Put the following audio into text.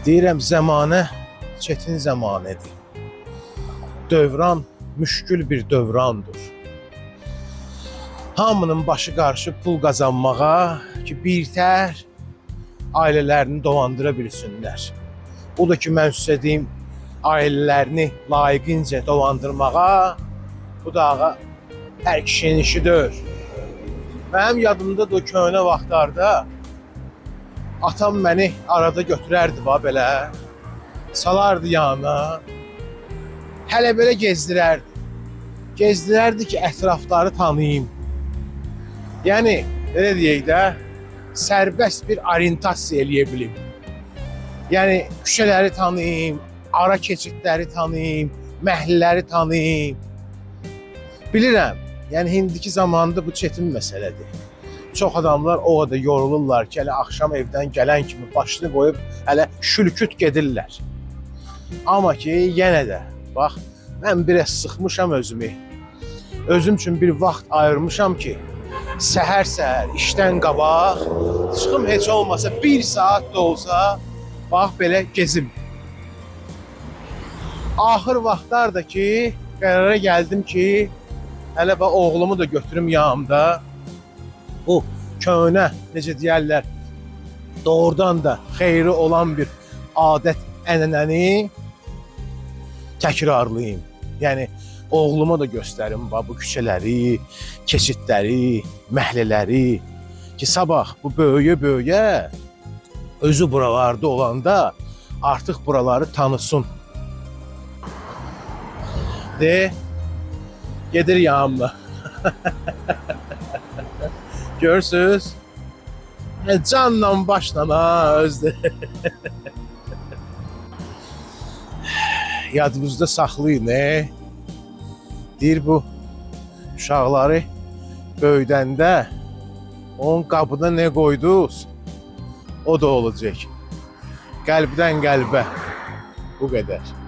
Deyirəm, zəmanə çətin zəmanədir. Dövran müşkül bir dövrandır. Hamının başı qarşı pul qazanmağa ki, birtəhər ailələrini dolandıra bilsinlər. O da ki, mən sizə deyim, ailələrini layiqincə dolandırmağa, bu da ağa hər kişinin işi deyil. Mənim yadımda da o köhnə vaxtlarda atam məni arada götürərdi va belə, salardı yanına, hələ belə gezdirərdi. Gezdirərdi ki, ətrafları tanıyım. Yəni, belə deyək də, sərbəst bir orientasiya eləyə bilim. Yəni, küçələri tanıyım, ara keçidləri tanıyım, məhəllələri tanıyım. Bilirəm, yəni indiki zamanda bu çətin məsələdir. Çox adamlar o qədər yorulurlar ki, hələ axşam evdən gələn kimi başını qoyub hələ şülküt gedirlər. Amma ki, yenə də bax, mən biraz sıxmışam özümü. Özüm üçün bir vaxt ayırmışam ki, səhər-səhər işdən qabaq çıxım heç olmasa bir saat da olsa bax belə gezim. Axır vaxtlar da ki, qərara gəldim ki, hələ bax oğlumu da götürüm yanımda. Bu köhnə, necə deyərlər, doğrudan da xeyri olan bir adət, ənənəni təkrarlayım. Yəni oğluma da göstərim bax bu küçələri, keçidləri, məhəllələri ki, sabah bu böyüyə-böyüyə özü buralarda olanda artıq buraları tanısın. De, gedir yanımda. Görürsüz? Yəni canla başla ha özdə. Yadınızda saxlayın, e. Deyir bu uşaqları böyüdəndə onun qabına nə qoydunuz, o da olacaq. Qəlbdən qəlbə. Bu qədər.